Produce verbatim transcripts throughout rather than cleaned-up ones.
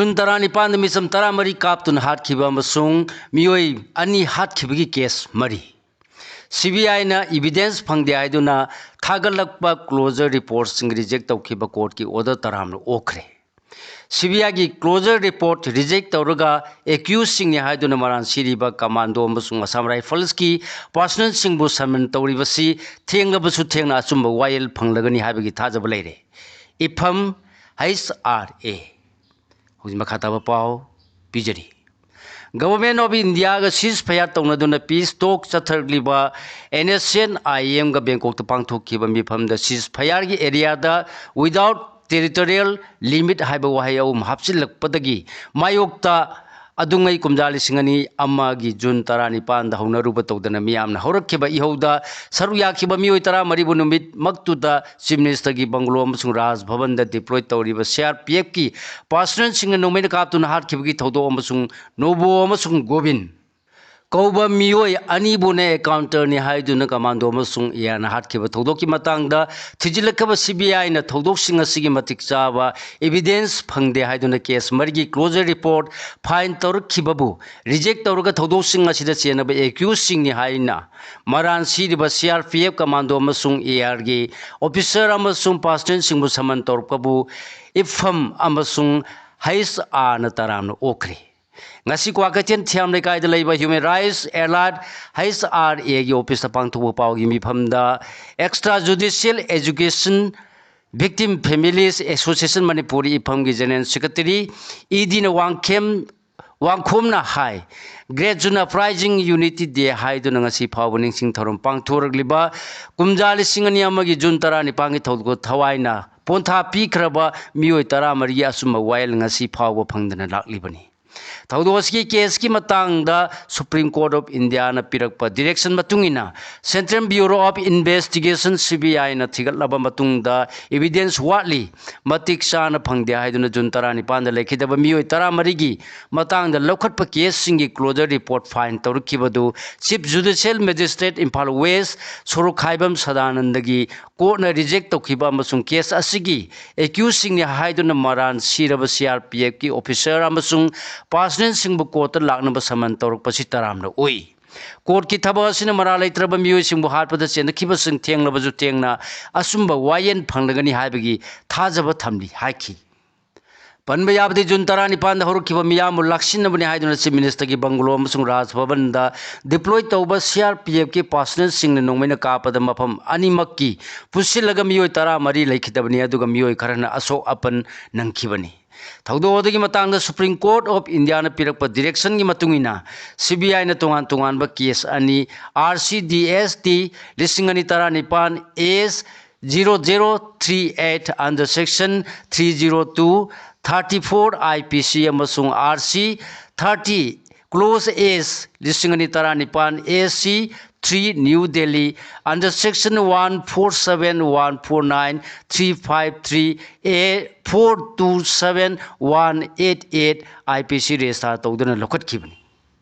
June ꯇꯔꯥꯅꯤꯄꯥꯟꯗ ꯃꯤꯆꯝ ꯇꯔꯥꯃꯔꯤ ꯀꯥꯞꯇꯨꯅ ꯍꯥꯠꯈꯤꯕ ꯑꯃꯁꯨꯡ ꯃꯤꯑꯣꯏ ꯑꯅꯤ ꯍꯥꯠꯈꯤꯕꯒꯤ ꯀꯦꯁ ꯃꯔꯤ꯫ ꯁꯤ ꯕꯤ ꯑꯥꯏꯅ ꯏꯕꯤꯗꯦꯟꯁ ꯐꯪꯗꯦ ꯍꯥꯏꯗꯨꯅ ꯊꯥꯒꯠꯂꯛꯄ ꯀ꯭ꯂꯣꯖꯔ ꯔꯤꯄꯣꯔꯠꯁꯤꯡ ꯔꯤꯖꯦꯛ ꯇꯧꯈꯤꯕ ꯀꯣꯔꯠꯀꯤ ꯑꯣꯔꯗꯔ ꯇꯔꯥꯝꯅ ꯑꯣꯛꯈ꯭ꯔꯦ꯫ ꯁꯤ ꯕꯤ ꯑꯥꯏꯒꯤ ꯀ꯭ꯂꯣꯖꯔ ꯔꯤꯄꯣꯔꯠ ꯔꯤꯖꯦꯛ ꯇꯧꯔꯒ ꯑꯦꯀ꯭ꯌꯨꯁꯁꯤꯡꯅꯤ ꯍꯥꯏꯗꯨꯅ ꯃꯔꯥꯟ ꯁꯤꯔꯤꯕ ꯀꯃꯥꯟꯗꯣ ꯑꯃꯁꯨꯡ ꯑꯁꯥꯝ ꯔꯥꯏꯐꯜꯁꯀꯤ ꯄꯥꯔꯁꯅꯦꯜꯁꯤꯡꯕꯨ ꯁꯃꯟ ꯇꯧꯔꯤꯕꯁꯤ ꯊꯦꯡꯂꯕꯁꯨ ꯊꯦꯡꯅ ꯑꯆꯨꯝꯕ ꯋꯥꯌꯦꯜ ꯐꯪꯂꯒꯅꯤ ꯍꯥꯏꯕꯒꯤ ꯊꯥꯖꯕ ꯂꯩꯔꯦ꯫ EEVFAM, H R A. ꯍꯧꯖꯤꯛ ꯃꯈꯥ ꯇꯥꯕ ꯄꯥꯎ ꯄꯤꯖꯔꯤ꯫ Government of Indiaꯒ ceasefire ꯇꯧꯅꯗꯨꯅ peace talk ꯆꯠꯊꯔꯛꯂꯤꯕ ꯑꯦꯟ ꯑꯦꯁ ꯑꯦꯟ ꯑꯥꯏ ꯑꯦꯝꯒ ꯕꯦꯡꯀꯣꯛꯇ ꯄꯥꯡꯊꯣꯛꯈꯤꯕ ꯃꯤꯐꯝꯗ ceasefireꯒꯤ areaꯗ without territorial limit ꯍꯥꯏꯕ ꯋꯥꯍꯩ ꯑꯍꯨꯝ ꯍꯥꯞꯆꯤꯜꯂꯛꯄꯗꯒꯤ ꯃꯥꯌꯣꯛꯇ ꯑꯗꯨꯉꯩ ꯀꯨꯝꯖꯥ ꯂꯤꯁꯤꯡ ꯑꯅꯤ ꯑꯃꯒꯤ ꯖꯨꯟ ꯇꯔꯥꯅꯤꯄꯥꯟꯗ ꯍꯧꯅꯔꯨꯕ ꯇꯧꯗꯅ ꯃꯤꯌꯥꯝꯅ ꯍꯧꯔꯛꯈꯤꯕ ꯏꯍꯧꯗ ꯁꯔꯨꯛ ꯌꯥꯈꯤꯕ ꯃꯤꯑꯣꯏ ꯇꯔꯥꯃꯔꯤꯕꯨ ꯅꯨꯃꯤꯠꯃꯛꯇꯨꯗ Chief Ministerꯒꯤ ꯕꯪꯒꯂꯣ ꯑꯃꯁꯨꯡ ꯔꯥꯖ ꯚꯕꯟꯗ deploy ꯇꯧꯔꯤꯕ ꯁꯤ ꯑꯥꯔ ꯄꯤ ꯑꯦꯐꯀꯤ ꯄꯥꯔꯁꯅꯦꯜꯁꯤꯡꯅ ꯅꯣꯡꯃꯩꯅ ꯀꯥꯞꯇꯨꯅ ꯍꯥꯠꯈꯤꯕꯒꯤ ꯊꯧꯗꯣꯛ ꯑꯃꯁꯨꯡ ꯅꯣꯕꯣ ꯑꯃꯁꯨꯡ ꯒꯣꯕꯤꯟ ꯀꯧꯕ ꯃꯤꯑꯣꯏ ꯑꯅꯤꯕꯨꯅ ꯑꯦꯀꯥꯎꯟꯇꯔꯅꯤ ꯍꯥꯏꯗꯨꯅ ꯀꯃꯥꯟꯗꯣ ꯑꯃꯁꯨꯡ ꯑꯦ ꯑꯥꯔꯅ ꯍꯥꯠꯈꯤꯕ ꯊꯧꯗꯣꯛꯀꯤ ꯃꯇꯥꯡꯗ ꯊꯤꯖꯤꯜꯂꯛꯈꯤꯕ ꯁꯤ ꯕꯤ ꯑꯥꯏꯅ ꯊꯧꯗꯣꯛꯁꯤꯡ ꯑꯁꯤꯒꯤ ꯃꯇꯤꯛ ꯆꯥꯕ ꯏꯕꯤꯗꯦꯟꯁ ꯐꯪꯗꯦ ꯍꯥꯏꯗꯨꯅ ꯀꯦꯁ ꯃꯔꯤꯒꯤ ꯀ꯭ꯂꯣꯖꯔ ꯔꯤꯄꯣꯔꯠ ꯐꯥꯏꯜ ꯇꯧꯔꯛꯈꯤꯕꯕꯨ ꯔꯤꯖꯦꯛ ꯇꯧꯔꯒ ꯊꯧꯗꯣꯛꯁꯤꯡ ꯑꯁꯤꯗ ꯆꯦꯟꯅꯕ ꯑꯦꯀ꯭ꯌꯨꯁꯁꯤꯡꯅꯤ ꯍꯥꯏꯅ ꯃꯔꯥꯟ ꯁꯤꯔꯤꯕ C R P F commando ꯑꯃꯁꯨꯡ ꯑꯦ ꯑꯥꯔꯒꯤ ꯑꯣꯐꯤꯁꯔ ꯑꯃꯁꯨꯡ ꯄꯥꯔꯁꯅꯦꯜꯁꯤꯡꯕꯨ ꯁꯃꯟ ꯇꯧꯔꯛꯄꯕꯨ ꯏꯐꯝ ꯑꯃꯁꯨꯡ ꯍꯩꯆ ꯑꯥꯔꯅ ꯇꯔꯥꯝꯅ ꯑꯣꯛꯈ꯭ꯔꯦ꯫ ꯉꯁꯤ ꯀ꯭ꯋꯥꯀꯩꯊꯦꯜ ꯊꯤꯌꯥꯝ ꯂꯩꯀꯥꯏꯗ ꯂꯩꯕ Human Rights Allied H R ꯑꯦꯒꯤ ꯑꯣꯐꯤꯁꯇ ꯄꯥꯡꯊꯣꯛꯄ ꯄꯥꯎꯒꯤ ꯃꯤꯐꯝꯗ Extra Judicial Education Victim Families Association Manipur ꯏꯐꯝꯒꯤ ꯖꯦꯅꯔꯦꯜ ꯁꯦꯀ꯭ꯔꯦꯇꯔꯤ ꯏ ꯗꯤꯅ ꯋꯥꯡꯈꯦꯝ ꯋꯥꯡꯈꯣꯝꯅ ꯍꯥꯏ, Great June Uprising Unity Day ꯍꯥꯏꯗꯨꯅ ꯉꯁꯤ ꯐꯥꯎꯕ ꯅꯤꯡꯁꯤꯡ ꯊꯧꯔꯝ ꯄꯥꯡꯊꯣꯔꯛꯂꯤꯕ ꯀꯨꯝꯖꯥ ꯂꯤꯁꯤꯡ ꯑꯅꯤ ꯑꯃꯒꯤ ꯖꯨꯟ ꯇꯔꯥꯅꯤꯄꯥꯟꯒꯤ ꯊꯧꯗꯣꯛ ꯊꯋꯥꯏꯅ ꯄꯣꯟꯊꯥ ꯄꯤꯈ꯭ꯔꯕ ꯃꯤꯑꯣꯏ ꯇꯔꯥꯃꯔꯤꯒꯤ ꯑꯆꯨꯝꯕ ꯋꯥꯌꯦꯜ ꯉꯁꯤ ꯐꯥꯎꯕ ꯐꯪꯗꯅ ꯂꯥꯛꯂꯤꯕꯅꯤ꯫ ꯊꯧꯗꯣꯛ ꯑꯁꯤꯒꯤ ꯀꯦꯁꯀꯤ ꯃꯇꯥꯡꯗ Supreme Court of Indiaꯅ ꯄꯤꯔꯛꯄ direction ꯃꯇꯨꯡ ꯏꯟꯅ Central Bureau of Investigation, C B I ꯅ ꯊꯤꯒꯠꯂꯕ ꯃꯇꯨꯡꯗ evidence ꯋꯥꯠꯂꯤ, ꯃꯇꯤꯛ ꯆꯥꯅ ꯐꯪꯗꯦ ꯍꯥꯏꯗꯨꯅ June ꯇꯔꯥꯅꯤꯄꯥꯟꯗ ꯂꯩꯈꯤꯗꯕ ꯃꯤꯑꯣꯏ ꯇꯔꯥꯃꯔꯤꯒꯤ ꯃꯇꯥꯡꯗ ꯂꯧꯈꯠꯄ ꯀꯦꯁꯁꯤꯡꯒꯤ closure report file ꯇꯧꯔꯛꯈꯤꯕꯗꯨ Chief Judicial Magistrate Imphal West ꯁꯣꯔꯣꯛꯈꯥꯏꯕꯝ ꯁꯗꯥꯅꯟꯗꯒꯤ courtꯅ reject ꯇꯧꯈꯤꯕ ꯑꯃꯁꯨꯡ case ꯑꯁꯤꯒꯤ accusedꯁꯤꯡꯅꯤ ꯍꯥꯏꯗꯨꯅ ꯃꯔꯥꯜ ꯁꯤꯔꯕ C R P Fꯀꯤ officer ꯑꯃꯁꯨꯡ personnelꯁꯤꯡꯕꯨ courtꯇ ꯂꯥꯛꯅꯕ summon ꯇꯧꯔꯛꯄꯁꯤ ꯇꯔꯥꯝꯅ ꯎꯏ꯫ Courtꯀꯤ ꯊꯕꯛ ꯑꯁꯤꯅ ꯃꯔꯥꯜ ꯂꯩꯇ꯭ꯔꯕ ꯃꯤꯑꯣꯏꯁꯤꯡꯕꯨ ꯍꯥꯠꯄꯗ ꯆꯦꯟꯅꯈꯤꯕꯁꯤꯡ ꯊꯦꯡꯂꯕꯁꯨ ꯊꯦꯡꯅ ꯑꯆꯨꯝꯕ ꯋꯥꯌꯦꯜ ꯐꯪꯂꯒꯅꯤ ꯍꯥꯏꯕꯒꯤ ꯊꯥꯖꯕ ꯊꯝꯂꯤ ꯍꯥꯏꯈꯤ꯫ ꯄꯟꯕ ꯌꯥꯕꯗꯤ, June ꯇꯔꯥꯅꯤꯄꯥꯟꯗ ꯍꯧꯔꯛꯈꯤꯕ ꯃꯤꯌꯥꯝꯕꯨ ꯂꯥꯛꯁꯤꯟꯅꯕꯅꯤ ꯍꯥꯏꯗꯨꯅ Chief Ministerꯒꯤ bungalow ꯑꯃꯁꯨꯡ ꯔꯥꯖ ꯚꯕꯟꯗ deploy ꯇꯧꯕ C R P Fꯀꯤ personnelꯁꯤꯡꯅ ꯅꯣꯡꯃꯩꯅ ꯀꯥꯞꯄꯗ ꯃꯐꯝ ꯑꯅꯤꯃꯛꯀꯤ ꯄꯨꯟꯁꯤꯜꯂꯒ ꯃꯤꯑꯣꯏ ꯇꯔꯥꯃꯔꯤ ꯂꯩꯈꯤꯗꯕꯅꯤ, ꯑꯗꯨꯒ ꯃꯤꯑꯣꯏ ꯈꯔꯅ ꯑꯁꯣꯛ ꯑꯄꯟ ꯅꯪꯈꯤꯕꯅꯤ꯫ ꯊꯧꯗꯣꯛ ꯑꯗꯨꯒꯤ ꯃꯇꯥꯡꯗ Supreme Court of Indiaꯅ ꯄꯤꯔꯛꯄ directionꯒꯤ ꯃꯇꯨꯡ ꯏꯟꯅ C B Iꯅ ꯇꯣꯉꯥꯟ ꯇꯣꯉꯥꯟꯕ case ꯑꯅꯤ, R C D S T ꯂꯤꯁꯤꯡ ꯑꯅꯤ ꯇꯔꯥꯅꯤꯄꯥꯟ S zero zero three eight under section three zero two, thirty-four I P C ꯑꯃꯁꯨꯡ R C thirty clause S ꯂꯤꯁꯤꯡ ꯑꯅꯤ ꯇꯔꯥꯅꯤꯄꯥꯟ A C three New Delhi under section one four seven, one four nine, three five three A, four two seven, one eight eight I P C register ꯇꯧꯗꯨꯅ ꯂꯧꯈꯠꯈꯤꯕꯅꯤ꯫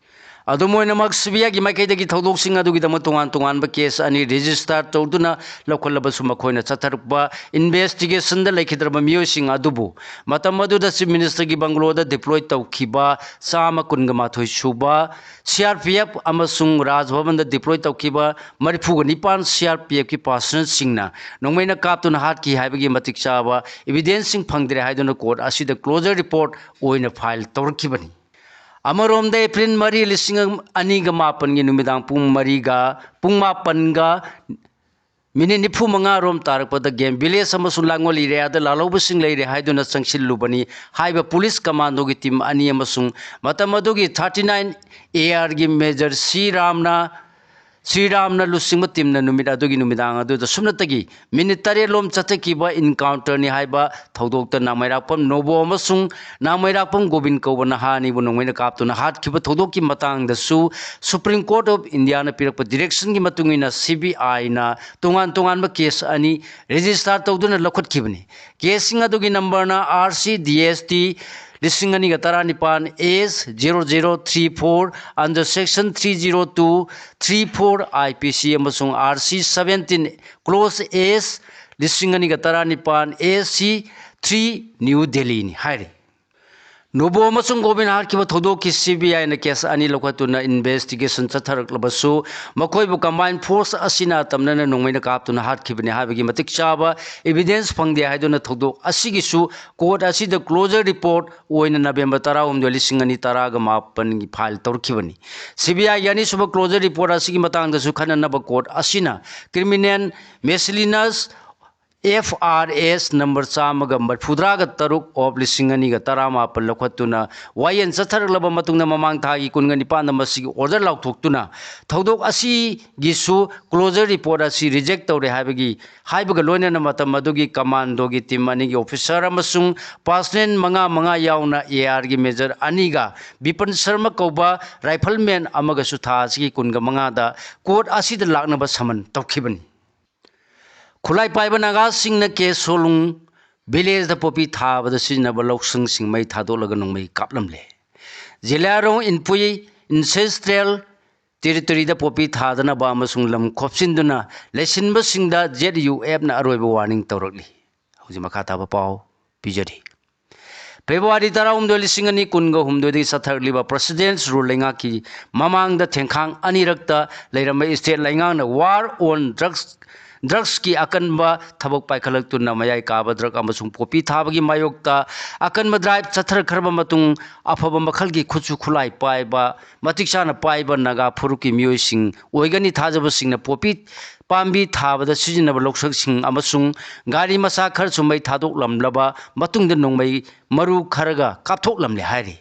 ꯑꯗꯨꯝ ꯑꯣꯏꯅꯃꯛ, C B Iꯒꯤ ꯃꯥꯏꯀꯩꯗꯒꯤ ꯊꯧꯗꯣꯛꯁꯤꯡ ꯑꯗꯨꯒꯤꯗꯃꯛ ꯇꯣꯉꯥꯟ ꯇꯣꯉꯥꯟꯕ case ꯑꯅꯤ register ꯇꯧꯗꯨꯅ ꯂꯧꯈꯠꯂꯕꯁꯨ, ꯃꯈꯣꯏꯅ ꯆꯠꯊꯔꯛꯄ investigationꯗ ꯂꯩꯈꯤꯗ꯭ꯔꯕ ꯃꯤꯑꯣꯏꯁꯤꯡ ꯑꯗꯨꯕꯨ ꯃꯇꯝ ꯑꯗꯨꯗ Chief Ministerꯒꯤ bungalowꯗ deploy ꯇꯧꯈꯤꯕ ꯆꯥꯝꯃ ꯀꯨꯟꯒ ꯃꯥꯊꯣꯏ ꯁꯨꯕ C R P F ꯑꯃꯁꯨꯡ ꯔꯥꯖ ꯚꯕꯟꯗ deploy ꯇꯧꯈꯤꯕ ꯃꯔꯤꯐꯨꯒ ꯅꯤꯄꯥꯟ C R P Fꯀꯤ personnelꯁꯤꯡꯅ ꯅꯣꯡꯃꯩꯅ ꯀꯥꯞꯇꯨꯅ ꯍꯥꯠꯈꯤ ꯍꯥꯏꯕꯒꯤ ꯃꯇꯤꯛ ꯆꯥꯕ evidenceꯁꯤꯡ ꯐꯪꯗ꯭ꯔꯦ ꯍꯥꯏꯗꯨꯅ court ꯑꯁꯤꯗ closure report ꯑꯣꯏꯅ file ꯇꯧꯔꯛꯈꯤꯕꯅꯤ꯫ ꯑꯃꯔꯣꯝꯗ, April ꯃꯔꯤ, ꯂꯤꯁꯤꯡ ꯑꯅꯤꯒ ꯃꯥꯄꯟꯒꯤ ꯅꯨꯃꯤꯗꯥꯡ ꯄꯨꯡ ꯃꯔꯤꯒ, ꯄꯨꯡ ꯃꯥꯄꯟꯒ minute ꯅꯤꯐꯨ ꯃꯉꯥ ꯔꯣꯝ ꯇꯥꯔꯛꯄꯗ Game Village ꯑꯃꯁꯨꯡ ꯂꯥꯡꯒꯣꯜ areaꯗ ꯂꯥꯜꯍꯧꯕꯁꯤꯡ ꯂꯩꯔꯦ ꯍꯥꯏꯗꯨꯅ ꯆꯪꯁꯤꯜꯂꯨꯕꯅꯤ ꯍꯥꯏꯕ police commandoꯒꯤ team ꯑꯅꯤ ꯑꯃꯁꯨꯡ ꯃꯇꯝ ꯑꯗꯨꯒꯤ thirty-nine ARꯒꯤ Major C ꯔꯥꯝꯅ ꯁ꯭ꯔꯤꯔꯥꯝꯅ ꯂꯨꯆꯤꯡꯕ ꯇꯤꯝꯅ ꯅꯨꯃꯤꯠ ꯑꯗꯨꯒꯤ ꯅꯨꯃꯤꯗꯥꯡ ꯑꯗꯨꯗ ꯁꯨꯞꯅꯇꯒꯤ ꯃꯤꯅꯤꯠ ꯇꯔꯦꯠ ꯂꯣꯝ ꯆꯠꯊꯈꯤꯕ ꯏꯟꯀꯥꯎꯟꯇꯔꯅꯤ ꯍꯥꯏꯕ ꯊꯧꯗꯣꯛꯇ ꯅꯥꯃꯩꯔꯥꯛꯄꯝ ꯅꯣꯕꯣ ꯑꯃꯁꯨꯡ ꯅꯥꯃꯩꯔꯥꯛꯄꯝ ꯒꯣꯕꯤꯟ ꯀꯧꯕ ꯅꯍꯥ ꯑꯅꯤꯕꯨ ꯅꯣꯡꯃꯩꯅ ꯀꯥꯞꯇꯨꯅ ꯍꯥꯠꯈꯤꯕ ꯊꯧꯗꯣꯛꯀꯤ ꯃꯇꯥꯡꯗꯁꯨ Supreme Court of Indiaꯅ ꯄꯤꯔꯛꯄ directionꯒꯤ ꯃꯇꯨꯡ ꯏꯟꯅ CBIꯅ ꯇꯣꯉꯥꯟ ꯇꯣꯉꯥꯟꯕ case ꯑꯅꯤ register ꯇꯧꯗꯨꯅ ꯂꯧꯈꯠꯈꯤꯕꯅꯤ꯫ Caseꯁꯤꯡ ꯑꯗꯨꯒꯤ numberꯅ RCDST ꯂꯤꯁꯤꯡ ꯑꯅꯤꯒ ꯇꯔꯥꯅꯤꯄꯥꯟ S zero zero three four under section three zero two three four IPC ꯑꯃꯁꯨꯡ RC seventeen clause S ꯂꯤꯁꯤꯡ ꯑꯅꯤꯒ ꯇꯔꯥꯅꯤꯄꯥꯟ AC three New Delhiꯅꯤ ꯍꯥꯏꯔꯤ꯫ ꯅꯣꯕꯣ ꯑꯃꯁꯨꯡ ꯒꯣꯕꯤꯟ ꯍꯥꯠꯈꯤꯕ ꯊꯧꯗꯣꯛꯀꯤ CBIꯅ case ꯑꯅꯤ ꯂꯧꯈꯠꯇꯨꯅ investigation ꯆꯠꯊꯔꯛꯂꯕꯁꯨ, ꯃꯈꯣꯏꯕꯨ combined force ꯑꯁꯤꯅ ꯑꯇꯝꯅꯅ ꯅꯣꯡꯃꯩꯅ ꯀꯥꯞꯇꯨꯅ ꯍꯥꯠꯈꯤꯕꯅꯤ ꯍꯥꯏꯕꯒꯤ ꯃꯇꯤꯛ ꯆꯥꯕ evidence ꯐꯪꯗꯦ ꯍꯥꯏꯗꯨꯅ ꯊꯧꯗꯣꯛ ꯑꯁꯤꯒꯤꯁꯨ court ꯑꯁꯤꯗ closure report ꯑꯣꯏꯅ November ꯇꯔꯥꯍꯨꯝꯗꯣꯏ, ꯂꯤꯁꯤꯡ ꯑꯅꯤ ꯇꯔꯥꯒ ꯃꯥꯄꯟꯒꯤ file ꯇꯧꯔꯛꯈꯤꯕꯅꯤ꯫ CBIꯒꯤ ꯑꯅꯤꯁꯨꯕ closure report ꯑꯁꯤꯒꯤ ꯃꯇꯥꯡꯗꯁꯨ ꯈꯟꯅꯅꯕ court ꯑꯁꯤꯅ criminal miscellaneous FRS number ꯆꯥꯝꯃꯒ ꯃꯔꯤꯐꯨꯇꯔꯥꯒ ꯇꯔꯨꯛ of ꯂꯤꯁꯤꯡ ꯑꯅꯤꯒ ꯇꯔꯥꯃꯥꯄꯟ ꯂꯧꯈꯠꯇꯨꯅ ꯋꯥꯌꯦꯜ ꯆꯠꯊꯔꯛꯂꯕ ꯃꯇꯨꯡꯗ, ꯃꯃꯥꯡ ꯊꯥꯒꯤ ꯀꯨꯟꯒ ꯅꯤꯄꯥꯟꯗ ꯃꯁꯤꯒꯤ order ꯂꯥꯎꯊꯣꯛꯇꯨꯅ ꯊꯧꯗꯣꯛ ꯑꯁꯤꯒꯤꯁꯨ closure report ꯑꯁꯤ reject ꯇꯧꯔꯦ ꯍꯥꯏꯕꯒꯤ, ꯍꯥꯏꯕꯒ ꯂꯣꯏꯅꯅ ꯃꯇꯝ ꯑꯗꯨꯒꯤ commandoꯒꯤ team ꯑꯅꯤꯒꯤ officer ꯑꯃꯁꯨꯡ personnel ꯃꯉꯥ ꯃꯉꯥ ꯌꯥꯎꯅ ARꯒꯤ major ꯑꯅꯤꯒ ꯕꯤꯄꯟ ꯁꯔꯃ ꯀꯧꯕ rifleman ꯑꯃꯒꯁꯨ ꯊꯥ ꯑꯁꯤꯒꯤ ꯀꯨꯟꯒ ꯃꯉꯥꯗ court ꯑꯁꯤꯗ ꯂꯥꯛꯅꯕ summon ꯇꯧꯈꯤꯕꯅꯤ꯫ ꯈꯨꯠꯂꯥꯏ ꯄꯥꯏꯕ ꯅꯥꯒꯥꯁꯤꯡꯅ ꯀꯦ ꯁꯣꯂꯨꯡ villageꯗ ꯄꯣꯄꯤ ꯊꯥꯕꯗ ꯁꯤꯖꯤꯟꯅꯕ ꯂꯧꯁꯪꯁꯤꯡ ꯃꯩ ꯊꯥꯗꯣꯛꯂꯒ ꯅꯣꯡꯃꯩ ꯀꯥꯞꯂꯝꯂꯦ꯫ ꯖꯤꯂꯥꯔꯣꯡ ꯏꯟꯄꯨꯏ ancestral territoryꯗ ꯄꯣꯄꯤ ꯊꯥꯗꯅꯕ ꯑꯃꯁꯨꯡ ꯂꯝ ꯈꯣꯞꯆꯤꯟꯗꯨꯅ ꯂꯩꯁꯤꯟꯕꯁꯤꯡꯗ ZUFꯅ ꯑꯔꯣꯏꯕ warning ꯇꯧꯔꯛꯂꯤ꯫ ꯍꯧꯖꯤꯛ ꯃꯈꯥ ꯇꯥꯕ ꯄꯥꯎ ꯄꯤꯖꯔꯤ꯫ February ꯇꯔꯥꯍꯨꯝꯗꯣꯏ, ꯂꯤꯁꯤꯡ ꯑꯅꯤ ꯀꯨꯟꯒ ꯍꯨꯝꯗꯣꯏꯗꯒꯤ ꯆꯠꯊꯔꯛꯂꯤꯕ President's Rule ꯂꯩꯉꯥꯛꯀꯤ ꯃꯃꯥꯡꯗ ꯊꯦꯡꯈꯥꯡ ꯑꯅꯤꯔꯛꯇ ꯂꯩꯔꯝꯕ state ꯂꯩꯉꯥꯛꯅ war on drugs, drugsꯀꯤ ꯑꯀꯟꯕ ꯊꯕꯛ ꯄꯥꯏꯈꯠꯂꯛꯇꯨꯅ ꯃꯌꯥꯏ ꯀꯥꯕ drug ꯑꯃꯁꯨꯡ ꯄꯣꯄꯤ ꯊꯥꯕꯒꯤ ꯃꯥꯌꯣꯛꯇ ꯑꯀꯟꯕ drive ꯆꯠꯊꯔꯛꯈ꯭ꯔꯕ ꯃꯇꯨꯡ, ꯑꯐꯕ ꯃꯈꯜꯒꯤ ꯈꯨꯠꯁꯨ ꯈꯨꯠꯂꯥꯏ ꯄꯥꯏꯕ, ꯃꯇꯤꯛ ꯆꯥꯅ ꯄꯥꯏꯕ ꯅꯥꯒꯥ ꯐꯨꯔꯨꯞꯀꯤ ꯃꯤꯑꯣꯏꯁꯤꯡ ꯑꯣꯏꯒꯅꯤ ꯊꯥꯖꯕꯁꯤꯡꯅ ꯄꯣꯄꯤ ꯄꯥꯝꯕꯤ ꯊꯥꯕꯗ ꯁꯤꯖꯤꯟꯅꯕ ꯂꯧꯁꯪꯁꯤꯡ ꯑꯃꯁꯨꯡ ꯒꯥꯔꯤ ꯃꯆꯥ ꯈꯔꯁꯨ ꯃꯩ ꯊꯥꯗꯣꯛꯂꯝꯂꯕ ꯃꯇꯨꯡꯗ ꯅꯣꯡꯃꯩ ꯃꯔꯨ ꯈꯔꯒ ꯀꯥꯞꯊꯣꯛꯂꯝꯂꯦ ꯍꯥꯏꯔꯤ꯫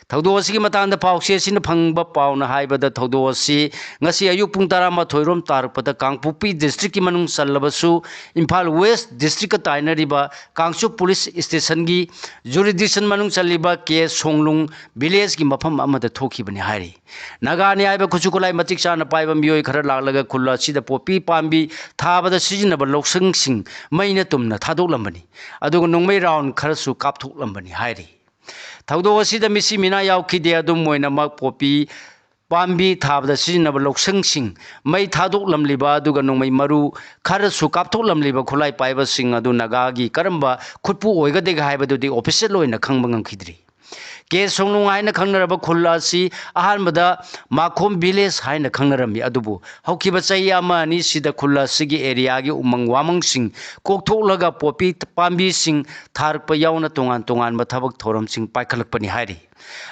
ꯊꯧꯗꯣꯛ ꯑꯁꯤꯒꯤ ꯃꯇꯥꯡꯗ ꯄꯥꯎꯆꯦꯁꯤꯅ ꯐꯪꯕ ꯄꯥꯎꯅ ꯍꯥꯏꯕꯗ, ꯊꯧꯗꯣꯛ ꯑꯁꯤ ꯉꯁꯤ ꯑꯌꯨꯛ ꯄꯨꯡ ꯇꯔꯥꯃꯥꯊꯣꯏ ꯔꯣꯝ ꯇꯥꯔꯛꯄꯗ ꯀꯥꯡꯄꯣꯛꯄꯤ ꯗꯤꯁꯇ꯭ꯔꯤꯛꯀꯤ ꯃꯅꯨꯡ ꯆꯜꯂꯕꯁꯨ ꯏꯝꯐꯥꯜ ꯋꯦꯁ ꯗꯤꯁꯇ꯭ꯔꯤꯛꯀ ꯇꯥꯏꯅꯔꯤꯕ ꯀꯥꯡꯆꯨꯞ ꯄꯨꯂꯤꯁ ꯁ꯭ꯇꯦꯁꯟꯒꯤ ꯖꯨꯔꯤꯗꯤꯛꯁꯟ ꯃꯅꯨꯡ ꯆꯜꯂꯤꯕ ꯀꯦ ꯁꯣꯡꯂꯨꯡ ꯚꯤꯂꯦꯖꯀꯤ ꯃꯐꯝ ꯑꯃꯗ ꯊꯣꯛꯈꯤꯕꯅꯤ ꯍꯥꯏꯔꯤ꯫ ꯅꯥꯒꯥꯅꯤ ꯍꯥꯏꯕ ꯈꯨꯠꯁꯨ ꯈꯨꯠꯂꯥꯏ ꯃꯇꯤꯛ ꯆꯥꯅ ꯄꯥꯏꯕ ꯃꯤꯑꯣꯏ ꯈꯔ ꯂꯥꯛꯂꯒ ꯈꯨꯜ ꯑꯁꯤꯗ ꯄꯣꯄꯤ ꯄꯥꯝꯕꯤ ꯊꯥꯕꯗ ꯁꯤꯖꯤꯟꯅꯕ ꯂꯧꯁꯪꯁꯤꯡ ꯃꯩꯅ ꯇꯨꯝꯅ ꯊꯥꯗꯣꯛꯂꯝꯕꯅꯤ꯫ ꯑꯗꯨꯒ ꯅꯣꯡꯃꯩ ꯔꯥꯎꯟ ꯈꯔꯁꯨ ꯀꯥꯞꯊꯣꯛꯂꯝꯕꯅꯤ ꯍꯥꯏꯔꯤ꯫ ꯊꯧꯗꯣꯛ ꯑꯁꯤꯗ ꯃꯤꯁꯤ ꯃꯤꯅꯥ ꯌꯥꯎꯈꯤꯗꯦ꯫ ꯑꯗꯨꯝ ꯑꯣꯏꯅꯃꯛ, ꯄꯣꯄꯤ ꯄꯥꯝꯕꯤ ꯊꯥꯕꯗ ꯁꯤꯖꯤꯟꯅꯕ ꯂꯧꯁꯪꯁꯤꯡ ꯃꯩ ꯊꯥꯗꯣꯛꯂꯝꯂꯤꯕ ꯑꯗꯨꯒ ꯅꯣꯡꯃꯩ ꯃꯔꯨ ꯈꯔꯁꯨ ꯀꯥꯞꯊꯣꯛꯂꯝꯂꯤꯕ ꯈꯨꯠꯂꯥꯏ ꯄꯥꯏꯕꯁꯤꯡ ꯑꯗꯨ ꯅꯥꯒꯥꯒꯤ ꯀꯔꯝꯕ ꯈꯨꯠꯄꯨ ꯑꯣꯏꯒꯗꯒꯦ ꯍꯥꯏꯕꯗꯨꯗꯤ ꯑꯣꯐꯤꯁꯤꯌꯦꯜ ꯑꯣꯏꯅ ꯈꯪꯕ ꯉꯝꯈꯤꯗ꯭ꯔꯤ꯫ ꯀꯦ ꯁꯣꯡꯂꯨꯡ ꯍꯥꯏꯅ ꯈꯪꯅꯔꯕ ꯈꯨꯜ ꯑꯁꯤ ꯑꯍꯥꯟꯕꯗ ꯃꯥꯈꯣꯝ ꯚꯤꯂꯦꯖ ꯍꯥꯏꯅ ꯈꯪꯅꯔꯝꯃꯤ, ꯑꯗꯨꯕꯨ ꯍꯧꯈꯤꯕ ꯆꯍꯤ ꯑꯃ ꯑꯅꯤꯁꯤꯗ ꯈꯨꯜ ꯑꯁꯤꯒꯤ ꯑꯦꯔꯤꯌꯥꯒꯤ ꯎꯃꯪ ꯋꯥꯃꯪꯁꯤꯡ ꯀꯣꯛꯊꯣꯛꯂꯒ ꯄꯣꯄꯤ ꯄꯥꯝꯕꯤꯁꯤꯡ ꯊꯥꯔꯛꯄ ꯌꯥꯎꯅ ꯇꯣꯉꯥꯟ ꯇꯣꯉꯥꯟꯕ ꯊꯕꯛ ꯊꯧꯔꯝꯁꯤꯡ ꯄꯥꯏꯈꯠꯂꯛꯄꯅꯤ ꯍꯥꯏꯔꯤ꯫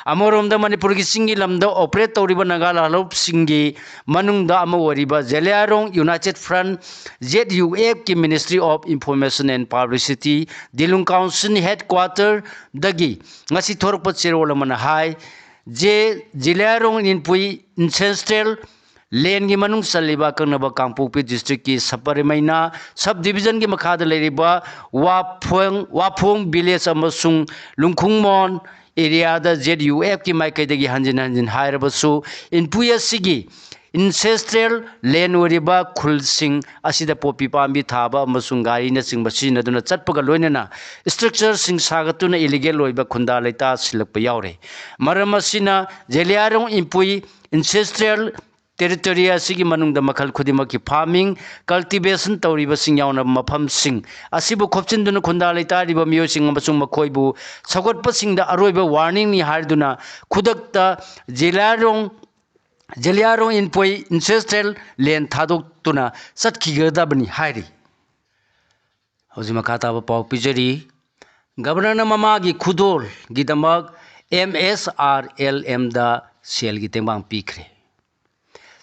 ꯑꯃꯔꯣꯝꯗ, ꯃꯅꯤꯄꯨꯔꯒꯤ ꯆꯤꯡꯒꯤ ꯂꯝꯗ ꯑꯣꯄꯔꯦꯠ ꯇꯧꯔꯤꯕ ꯅꯥꯒꯥ ꯂꯥꯜꯍꯧꯞꯁꯤꯡꯒꯤ ꯃꯅꯨꯡꯗ ꯑꯃ ꯑꯣꯏꯔꯤꯕ ꯖꯦꯂꯤꯌꯥꯔꯣꯡ ꯌꯨꯅꯥꯏꯇꯦꯠ ꯐ꯭ꯔꯟꯠ, ꯖꯦꯠ ꯌꯨ ꯑꯦꯐꯀꯤ ministry of information and publicity, Dilung council ꯍꯦꯗꯀ꯭ꯋꯥꯇꯔꯗꯒꯤ ꯉꯁꯤ ꯊꯣꯔꯛꯄ ꯆꯦꯔꯣꯜ ꯑꯃꯅ ꯍꯥꯏ, ꯖꯦ ꯖꯦꯂꯤꯌꯥꯔꯣꯡ ꯏꯟꯄꯨꯏ ꯑꯦꯟꯁꯦꯁꯇ꯭ꯔꯦꯜ ꯂꯦꯟꯒꯤ ꯃꯅꯨꯡ ꯆꯜꯂꯤꯕ ꯑꯀꯛꯅꯕ ꯀꯥꯡꯄꯣꯛꯄꯤ ꯗꯤꯁꯇ꯭ꯔꯤꯛꯀꯤ ꯁꯕꯔꯤꯃꯩꯅꯥ ꯁꯕ ꯗꯤꯕꯤꯖꯟꯒꯤ ꯃꯈꯥꯗ ꯂꯩꯔꯤꯕ ꯋꯥꯐꯣꯡ, ꯋꯥꯐꯣꯡ ꯚꯤꯂꯦꯖ ꯑꯃꯁꯨꯡ ꯂꯨꯡꯈꯨꯡꯃꯣꯟ ꯑꯦꯔꯤꯌꯥꯗ ꯖꯦꯠ ꯌꯨ ꯑꯦꯐꯀꯤ ꯃꯥꯏꯀꯩꯗꯒꯤ ꯍꯟꯖꯤꯟ ꯍꯟꯖꯤꯟ ꯍꯥꯏꯔꯕꯁꯨ, ꯏꯟꯄꯨꯏ ꯑꯁꯤꯒꯤ ꯑꯦꯟꯁꯦꯁꯇ꯭ꯔꯦꯜ ꯂꯦꯟ ꯑꯣꯏꯔꯤꯕ ꯈꯨꯜꯁꯤꯡ ꯑꯁꯤꯗ ꯄꯣꯄꯤ ꯄꯥꯝꯕꯤ ꯊꯥꯕ ꯑꯃꯁꯨꯡ ꯒꯥꯔꯤꯅꯆꯤꯡꯕ ꯁꯤꯖꯤꯟꯅꯗꯨꯅ ꯆꯠꯄꯒ ꯂꯣꯏꯅꯅ ꯏꯁꯇ꯭ꯔꯛꯆꯔꯁꯤꯡ ꯁꯥꯒꯠꯇꯨꯅ ꯏꯂꯤꯒꯦꯜ ꯑꯣꯏꯕ ꯈꯨꯟꯗꯥ ꯂꯩꯇꯥ ꯁꯤꯜꯂꯛꯄ ꯌꯥꯎꯔꯦ꯫ ꯃꯔꯝ ꯑꯁꯤꯅ ꯖꯦꯂꯤꯌꯥꯔꯣꯡ ꯏꯟꯄꯨꯏ ꯑꯦꯟꯁꯦꯁꯇ꯭ꯔꯦꯜ ꯇꯦꯔꯤꯇꯣꯔꯤ ꯑꯁꯤꯒꯤ ꯃꯅꯨꯡꯗ ꯃꯈꯜ ꯈꯨꯗꯤꯡꯃꯛꯀꯤ ꯐꯥꯔꯃꯤꯡ, ꯀꯜꯇꯤꯚꯦꯁꯟ ꯇꯧꯔꯤꯕꯁꯤꯡ ꯌꯥꯎꯅ ꯃꯐꯝꯁꯤꯡ ꯑꯁꯤꯕꯨ ꯈꯣꯞꯆꯤꯟꯗꯨꯅ ꯈꯨꯟꯗꯥ ꯂꯩꯇꯥꯔꯤꯕ ꯃꯤꯑꯣꯏꯁꯤꯡ ꯑꯃꯁꯨꯡ ꯃꯈꯣꯏꯕꯨ ꯁꯧꯒꯠꯄꯁꯤꯡꯗ ꯑꯔꯣꯏꯕ ꯋꯥꯔꯅꯤꯡꯅꯤ ꯍꯥꯏꯗꯨꯅ ꯈꯨꯗꯛꯇ ꯖꯦꯂꯤꯌꯥꯔꯣꯡ, ꯖꯦꯂꯤꯌꯥꯔꯣꯡ ꯏꯟꯄꯣꯏ ꯑꯦꯟꯁꯦꯁꯇ꯭ꯔꯦꯜ ꯂꯦꯟ ꯊꯥꯗꯣꯛꯇꯨꯅ ꯆꯠꯈꯤꯒꯗꯕꯅꯤ ꯍꯥꯏꯔꯤ꯫ ꯍꯧꯖꯤꯛ ꯃꯈꯥ ꯇꯥꯕ ꯄꯥꯎ ꯄꯤꯖꯔꯤ꯫ ꯒꯕꯔꯅꯔꯅ ꯃꯃꯥꯒꯤ ꯈꯨꯗꯣꯜꯒꯤꯗꯃꯛ ꯑꯦꯝ ꯑꯦꯁ ꯑꯥꯔ ꯑꯦꯜ ꯑꯦꯝꯗ ꯁꯦꯜꯒꯤ ꯇꯦꯡꯕꯥꯡ ꯄꯤꯈ꯭ꯔꯦ꯫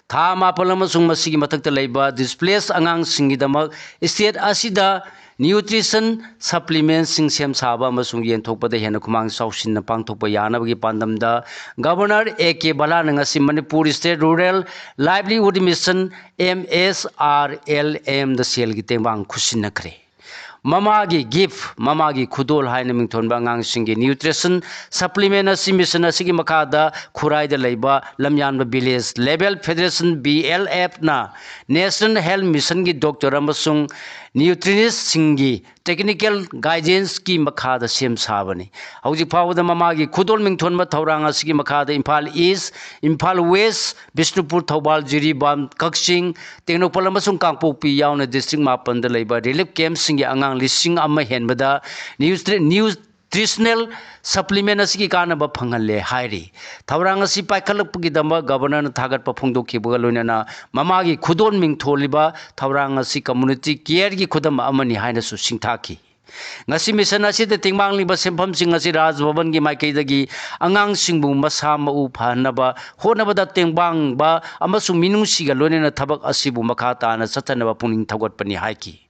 ꯊꯥ ꯃꯥꯄꯜ ꯑꯃꯁꯨꯡ ꯃꯁꯤꯒꯤ ꯃꯊꯛꯇ ꯂꯩꯕ displaced ꯑꯉꯥꯡꯁꯤꯡꯒꯤꯗꯃꯛ state ꯑꯁꯤꯗ nutrition supplementꯁꯤꯡ ꯁꯦꯝ ꯁꯥꯕ ꯑꯃꯁꯨꯡ ꯌꯦꯟꯊꯣꯛꯄꯗ ꯍꯦꯟꯅ ꯈꯨꯃꯥꯡ ꯆꯥꯎꯁꯤꯟꯅ ꯄꯥꯡꯊꯣꯛꯄ ꯌꯥꯅꯕꯒꯤ ꯄꯥꯟꯗꯝꯗ Governor A K ꯕꯂꯥꯅ ꯉꯁꯤ Manipur State Rural Livelihood Mission, M S R L M ꯗ ꯁꯦꯜꯒꯤ ꯇꯦꯡꯕꯥꯡ ꯈꯨꯠꯁꯤꯟꯅꯈ꯭ꯔꯦ꯫ ꯃꯃꯥꯒꯤ gift, ꯃꯃꯥꯒꯤ ꯈꯨꯗꯣꯜ ꯍꯥꯏꯅ ꯃꯤꯡꯊꯣꯟꯕ ꯑꯉꯥꯡꯁꯤꯡꯒꯤ nutrition supplement ꯑꯁꯤ mission ꯑꯁꯤꯒꯤ ꯃꯈꯥꯗ ꯈꯨꯔꯥꯏꯗ ꯂꯩꯕ ꯂꯝꯌꯥꯟꯕ village level federation, B L F ꯅ National Health Missionꯒꯤ doctor ꯑꯃꯁꯨꯡ nutritionistꯁꯤꯡꯒꯤ technical guidanceꯀꯤ ꯃꯈꯥꯗ ꯁꯦꯝ ꯁꯥꯕꯅꯤ꯫ ꯍꯧꯖꯤꯛ ꯐꯥꯎꯕꯗ ꯃꯃꯥꯒꯤ ꯈꯨꯗꯣꯜ ꯃꯤꯡꯊꯣꯟꯕ ꯊꯧꯔꯥꯡ ꯑꯁꯤꯒꯤ ꯃꯈꯥꯗ ꯏꯝꯐꯥꯜ East, ꯏꯝꯐꯥꯜ West, ꯕꯤꯁꯅꯨꯄꯨꯔ, ꯊꯧꯕꯥꯜ, ꯖꯤꯔꯤꯕꯥꯝ, ꯀꯛꯆꯤꯡ, ꯇꯦꯡꯅꯧꯄꯜ ꯑꯃꯁꯨꯡ ꯀꯥꯡꯄꯣꯛꯄꯤ ꯌꯥꯎꯅ district ꯃꯥꯄꯟꯗ ꯂꯩꯕ relief campꯁꯤꯡꯒꯤ ꯑꯉꯥꯡ ꯂꯤꯁꯤꯡ ꯑꯃ ꯍꯦꯟꯕꯗ nutri-, nutritional supplement ꯑꯁꯤꯒꯤ ꯀꯥꯟꯅꯕ ꯐꯪꯍꯜꯂꯦ ꯍꯥꯏꯔꯤ꯫ ꯊꯧꯔꯥꯡ ꯑꯁꯤ ꯄꯥꯏꯈꯠꯂꯛꯄꯒꯤꯗꯃꯛ Governorꯅ ꯊꯥꯒꯠꯄ ꯐꯣꯡꯗꯣꯛꯈꯤꯕꯒ ꯂꯣꯏꯅꯅ ꯃꯃꯥꯒꯤ ꯈꯨꯗꯣꯜ ꯃꯤꯡꯊꯣꯜꯂꯤꯕ ꯊꯧꯔꯥꯡ ꯑꯁꯤ community careꯒꯤ ꯈꯨꯗꯝ ꯑꯃꯅꯤ ꯍꯥꯏꯅꯁꯨ ꯁꯤꯡꯊꯥꯈꯤ꯫ ꯉꯁꯤ mission ꯑꯁꯤꯗ ꯇꯦꯡꯕꯥꯡꯂꯤꯕ ꯁꯦꯟꯐꯝꯁꯤꯡ ꯑꯁꯤ ꯔꯥꯖ ꯚꯕꯟꯒꯤ ꯃꯥꯏꯀꯩꯗꯒꯤ ꯑꯉꯥꯡꯁꯤꯡꯕꯨ ꯃꯁꯥ ꯃꯎ ꯐꯍꯟꯅꯕ ꯍꯣꯠꯅꯕꯗ ꯇꯦꯡꯕꯥꯡꯕ ꯑꯃꯁꯨꯡ ꯃꯤꯅꯨꯡꯁꯤꯒ ꯂꯣꯏꯅꯅ ꯊꯕꯛ ꯑꯁꯤꯕꯨ ꯃꯈꯥ ꯇꯥꯅ ꯆꯠꯊꯅꯕ ꯄꯨꯛꯅꯤꯡ ꯊꯧꯒꯠꯄꯅꯤ ꯍꯥꯏꯈꯤ꯫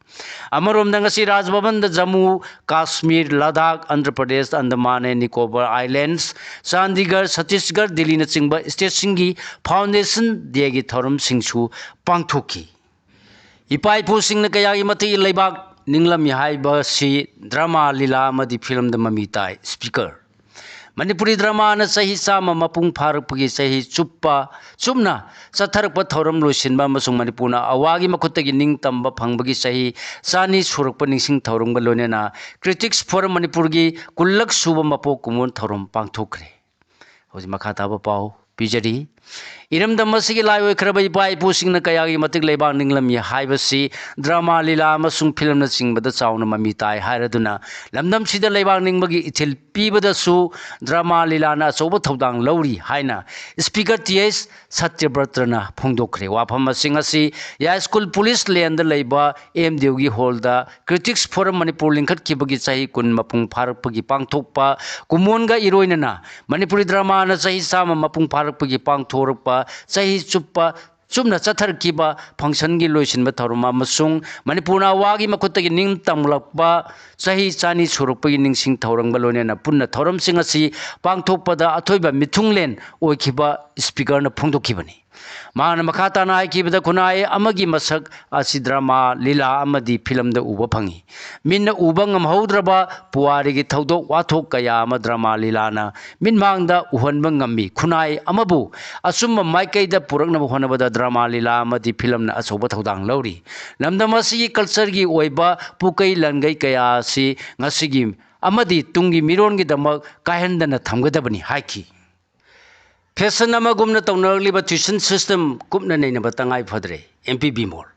ꯑꯃꯔꯣꯝꯗ ꯉꯁꯤ ꯔꯥꯖ ꯚꯕꯟꯗ ꯖꯝꯃꯨ ꯀꯥꯁꯃꯤꯔ, ꯂꯗꯥꯈ, ꯑꯟꯙ꯭ꯔ ꯄ꯭ꯔꯗꯦꯁ, ꯑꯟꯗꯃꯥꯟ ꯑꯦꯟ ꯅꯤꯀꯣꯕꯔ ꯑꯥꯏꯂꯦꯟꯗꯁ, ꯆꯥꯟꯗꯤꯒꯔ, ꯁꯠꯇꯤꯁꯒꯔ, ꯗꯤꯜꯂꯤꯅꯆꯤꯡꯕ stateꯁꯤꯡꯒꯤ Foundation Dayꯒꯤ ꯊꯧꯔꯝꯁꯤꯡꯁꯨ ꯄꯥꯡꯊꯣꯛꯈꯤ꯫ ꯏꯄꯥ ꯏꯄꯨꯁꯤꯡꯅ ꯀꯌꯥꯒꯤ ꯃꯇꯤꯛ ꯂꯩꯕꯥꯛ ꯅꯤꯡꯂꯝꯃꯤ ꯍꯥꯏꯕꯁꯤ drama, ꯂꯤꯂꯥ ꯑꯃꯗꯤ filmꯗ ꯃꯃꯤ ꯇꯥꯏ꯫ Speaker, ꯃꯅꯤꯄꯨꯔꯤ dramaꯅ ꯆꯍꯤ ꯆꯥꯝꯃ ꯃꯄꯨꯡ ꯐꯥꯔꯛꯄꯒꯤ ꯆꯍꯤ ꯆꯨꯞꯄ, ꯆꯨꯞꯅ ꯆꯠꯊꯔꯛꯄ ꯊꯧꯔꯝ ꯂꯣꯏꯁꯤꯟꯕ ꯑꯃꯁꯨꯡ ꯃꯅꯤꯄꯨꯔꯅ ꯑꯋꯥꯒꯤ ꯃꯈꯨꯠꯇꯒꯤ ꯅꯤꯡꯇꯝꯕ ꯐꯪꯕꯒꯤ ꯆꯍꯤ ꯆꯥꯅꯤ ꯁꯨꯔꯛꯄ ꯅꯤꯡꯁꯤꯡ ꯊꯧꯔꯝꯒ ꯂꯣꯏꯅꯅ Critics Forum ꯃꯅꯤꯄꯨꯔꯒꯤ ꯀꯨꯟꯂꯛ ꯁꯨꯕ ꯃꯄꯣꯛ ꯀꯨꯝꯑꯣꯟ ꯊꯧꯔꯝ ꯄꯥꯡꯊꯣꯛꯈ꯭ꯔꯦ꯫ ꯍꯧꯖꯤꯛ ꯃꯈꯥ ꯇꯥꯕ ꯄꯥꯎ ꯄꯤꯖꯔꯤ꯫ ꯏꯔꯝꯗꯝ ꯑꯁꯤꯒꯤ ꯂꯥꯏ ꯑꯣꯏꯈ꯭ꯔꯕ ꯏꯄꯥ ꯏꯄꯨꯁꯤꯡꯅ ꯀꯌꯥꯒꯤ ꯃꯇꯤꯛ ꯂꯩꯕꯥꯛ ꯅꯤꯡꯂꯝꯃꯤ ꯍꯥꯏꯕꯁꯤ drama, ꯂꯤꯂꯥ ꯑꯃꯁꯨꯡ filmꯅꯆꯤꯡꯕꯗ ꯆꯥꯎꯅ ꯃꯃꯤ ꯇꯥꯏ ꯍꯥꯏꯔꯗꯨꯅ ꯂꯝꯗꯝꯁꯤꯗ ꯂꯩꯕꯥꯛ ꯅꯤꯡꯕꯒꯤ ꯏꯊꯤꯜ ꯄꯤꯕꯗꯁꯨ drama, ꯂꯤꯂꯥꯅ ꯑꯆꯧꯕ ꯊꯧꯗꯥꯡ ꯂꯧꯔꯤ ꯍꯥꯏꯅ Speaker T H ꯁꯇ꯭ꯌꯕ꯭ꯔꯇꯅ ꯐꯣꯡꯗꯣꯛꯈ꯭ꯔꯦ꯫ ꯋꯥꯐꯝꯁꯤꯡ ꯑꯁꯤ ꯌꯥꯏꯁ꯭ꯀꯨꯜ police laneꯗ ꯂꯩꯕ M D Uꯒꯤ hallꯗ Critics Forum Manipur ꯂꯤꯡꯈꯠꯈꯤꯕꯒꯤ ꯆꯍꯤ ꯀꯨꯟ ꯃꯄꯨꯡ ꯐꯥꯔꯛꯄꯒꯤ ꯄꯥꯡꯊꯣꯛꯄ ꯀꯨꯝꯑꯣꯟꯒ ꯏꯔꯣꯏꯅꯅ ꯃꯅꯤꯄꯨꯔꯤ dramaꯅ ꯆꯍꯤ ꯆꯥꯝꯃ ꯃꯄꯨꯡ ꯐꯥꯔꯛꯄ ꯍꯧꯔꯛꯄꯒꯤ ꯄꯥꯡꯊꯣꯔꯛꯄ ꯆꯍꯤ ꯆꯨꯞꯄ ꯆꯨꯞꯅ ꯆꯠꯊꯔꯛꯈꯤꯕ functionꯒꯤ ꯂꯣꯏꯁꯤꯟꯕ ꯊꯧꯔꯝ ꯑꯃꯁꯨꯡ ꯃꯅꯤꯄꯨꯔꯅ ꯑꯋꯥꯒꯤ ꯃꯈꯨꯠꯇꯒꯤ ꯅꯤꯡꯇꯝꯂꯛꯄ ꯆꯍꯤ ꯆꯅꯤ ꯁꯨꯔꯛꯄꯒꯤ ꯅꯤꯡꯁꯤꯡ ꯊꯧꯔꯝꯒ ꯂꯣꯏꯅꯅ ꯄꯨꯟꯅ ꯊꯧꯔꯝꯁꯤꯡ ꯑꯁꯤ ꯄꯥꯡꯊꯣꯛꯄꯗ ꯑꯊꯣꯏꯕ ꯃꯤꯊꯨꯡꯂꯦꯟ ꯑꯣꯏꯈꯤꯕ speakerꯅ ꯐꯣꯡꯗꯣꯛꯈꯤꯕꯅꯤ꯫ ꯃꯍꯥꯛꯅ ꯃꯈꯥ ꯇꯥꯅ ꯍꯥꯏꯈꯤꯕꯗ, ꯈꯨꯟꯅꯥꯏ ꯑꯃꯒꯤ ꯃꯁꯛ ꯑꯁꯤ drama, ꯂꯤꯂꯥ ꯑꯃꯗꯤ filmꯗ ꯎꯕ ꯐꯪꯏ꯫ ꯃꯤꯠꯅ ꯎꯕ ꯉꯝꯍꯧꯗ꯭ꯔꯕ ꯄꯨꯋꯥꯔꯤꯒꯤ ꯊꯧꯗꯣꯛ ꯋꯥꯊꯣꯛ ꯀꯌꯥ ꯑꯃ drama, ꯂꯤꯂꯥꯅ ꯃꯤꯠꯃꯥꯡꯗ ꯎꯍꯟꯕ ꯉꯝꯃꯤ꯫ ꯈꯨꯟꯅꯥꯏ ꯑꯃꯕꯨ ꯑꯆꯨꯝꯕ ꯃꯥꯏꯀꯩꯗ ꯄꯨꯔꯛꯅꯕ ꯍꯣꯠꯅꯕꯗ drama, ꯂꯤꯂꯥ ꯑꯃꯗꯤ filmꯅ ꯑꯆꯧꯕ ꯊꯧꯗꯥꯡ ꯂꯧꯔꯤ꯫ ꯂꯝꯗꯝ ꯑꯁꯤꯒꯤ cultureꯒꯤ ꯑꯣꯏꯕ ꯄꯨꯀꯩ ꯂꯥꯟꯒꯩ ꯀꯌꯥ ꯑꯁꯤ ꯉꯁꯤꯒꯤ ꯑꯃꯗꯤ ꯇꯨꯡꯒꯤ ꯃꯤꯔꯣꯟꯒꯤꯗꯃꯛ ꯀꯥꯏꯍꯟꯗꯅ ꯊꯝꯒꯗꯕꯅꯤ ꯍꯥꯏꯈꯤ꯫ Fashion ꯑꯃꯒꯨꯝꯅ ꯇꯧꯅꯔꯛꯂꯤꯕ tuition system ꯀꯨꯞꯅ ꯅꯩꯅꯕ ꯇꯉꯥꯏ ꯐꯗ꯭ꯔꯦ, MP ꯕꯤꯃꯣꯜ꯫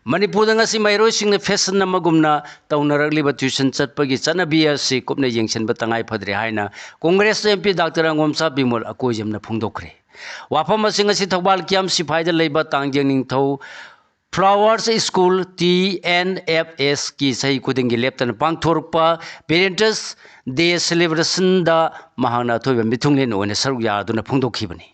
ꯃꯅꯤꯄꯨꯔꯗ ꯉꯁꯤ ꯃꯍꯩꯔꯣꯏꯁꯤꯡꯅ fashion ꯑꯃꯒꯨꯝꯅ ꯇꯧꯅꯔꯛꯂꯤꯕ tuition ꯆꯠꯄꯒꯤ ꯆꯠꯅꯕꯤ ꯑꯁꯤ ꯀꯨꯞꯅ ꯌꯦꯡꯁꯤꯟꯕ ꯇꯉꯥꯏ ꯐꯗ꯭ꯔꯦ ꯍꯥꯏꯅ Congress MP Doctor ꯑꯉꯣꯝꯆꯥ ꯕꯤꯃꯣꯜ ꯑꯀꯣꯏꯖꯝꯅ ꯐꯣꯡꯗꯣꯛꯈ꯭ꯔꯦ꯫ ꯋꯥꯐꯝ ꯑꯁꯤ ꯉꯁꯤ ꯊꯧꯕꯥꯜ ꯀꯤꯌꯥꯝ ꯁꯤꯐꯥꯏꯗ ꯂꯩꯕ ꯇꯥꯡꯖꯦꯡ ꯅꯤꯡꯊꯧ Flowers School, TNFSꯀꯤ ꯆꯍꯤ ꯈꯨꯗꯤꯡꯒꯤ ꯂꯦꯞꯇꯅ ꯄꯥꯡꯊꯣꯔꯛꯄ Parents' Day celebrationꯗ ꯃꯍꯥꯛꯅ ꯑꯊꯣꯏꯕ ꯃꯤꯊꯨꯡꯂꯦꯟ ꯑꯣꯏꯅ ꯁꯔꯨꯛ ꯌꯥꯗꯨꯅ ꯐꯣꯡꯗꯣꯛꯈꯤꯕꯅꯤ꯫